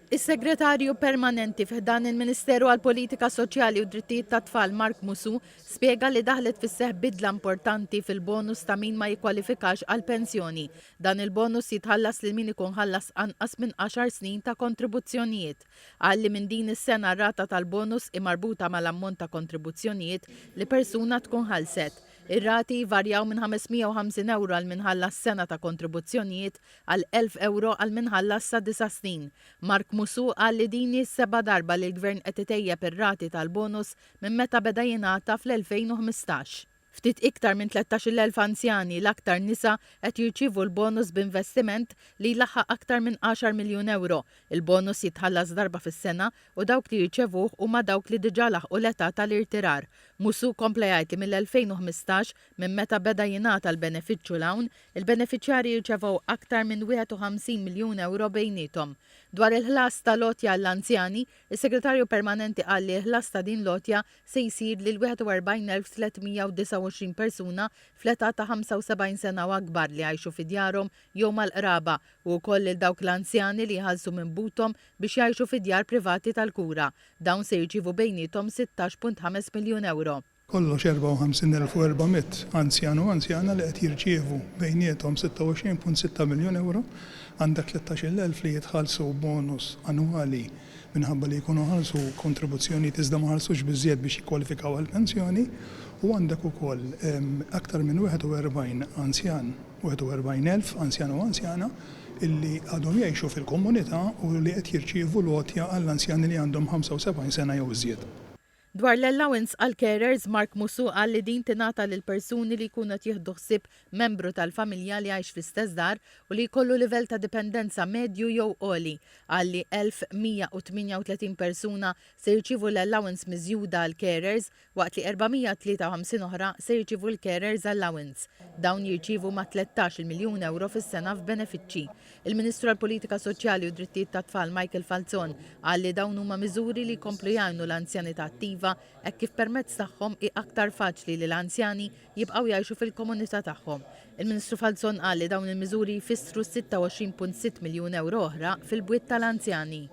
Is-Segretarju Permanenti fi ħdan il-Ministeru għall-Politika Soċjali u Drittijiet tat-Tfal Mark Musù spjega li daħlet fis-seħħ bidla importanti fil-bonus ta' min ma jikkwalifikax għall-pensjoni. Dan il-bonus jitħallas lil min ikun ħallas anqas minn għaxar snin ta' kontribuzzjonijiet. Qal li minn din is-sena r-rata tal-bonus hi marbuta mal-ammont ta' kontribuzzjonijiet li persuna tkun ħallset. Ir-rati jvarjaw minn 550 ewro għal min ħallas sena ta' kontribuzzjonijiet għal 1,000 ewro għal min ħallas sa disa' snin. Mark Musù qal li din hi s-seba' darba li l-Gvern qed itejjeb ir-rati tal-bonus minn meta beda jingħata fl-2015. Ftit iktar minn 13,000 anzjani, l-aktar nisa, qed jirċievu l-bonus b'investiment li jlaħħaq aktar minn għaxar miljun ewro. Il-bonus jitħallas darba fis-sena u dawk li jirċevuh huma dawk li diġà laħqu l-età tal-irtirar. Musù kompla jgħid li mill-2015, minn meta beda jingħata l-benefiċċju 'l hawn, Il-benefiċjarji rċevew aktar minn 51 miljun ewro bejniethom. Dwar il-ħlas tal-għotja għall-anzjani, is-Segretarju Permanenti qal li l-ħlas ta' din l-għotja se jsir lil 41,329 persuna fl-età ta' 75 sena u akbar li jgħixu fi djarhom jew mal-qraba u wkoll lil dawk l-anzjani li jħallsu minn buthom biex jgħixu fi djar privati tal-kura. Dawn se jirċievu bejniethom 16.5 miljun ewro. Kollox 54,400 anzjan u anzjana li qed jirċievu bejniethom 26.6 miljun ewro. Għandek 13,000 li jitħallsu bonus annwali minħabba li jkunu ħallsu kontribuzzjonijiet iżda ma ħallsux biżżejjed biex jikkwalifikaw għall-pensjoni u għandek ukoll aktar minn 41 anzjan, 41,000 anzjan u anzjana illi għadhom jgħixu fil-komunità u li qed jirċievu l-għotja għall-anzjani li għandhom 75 sena jew iżjed. Dwar l-allowance għall-carers, Mark Musù qal li din tingħata lil persuni li jkunu qed jieħdu ħsieb membru tal-familja li jgħix fl-istess dar u li jkollu livell ta' dipendenza medju jew għoli. Qal li 1,138 persuna se jirċievu l-allowance miżjuda għall-carers waqt li 453 oħra se jirċievu l-carers allowance. Dawn jirċievu ma' 13-il miljun ewro fis-sena f'benefiċċji. Il-Ministru għall-Politika Soċjali u d-Drittijiet tat-Tfal Michael Falzon qal li dawn huma miżuri li jkomplu jgħinu l-anzjanità attiva hekk kif permezz tagħhom hi aktar faċli li l-anzjani jibqgħu jgħixu fil-komunità tagħhom. Il-Ministru Falzon qal li dawn il-miżuri jfissru 26.6 miljun ewro oħra fil-bwiet tal-anzjani.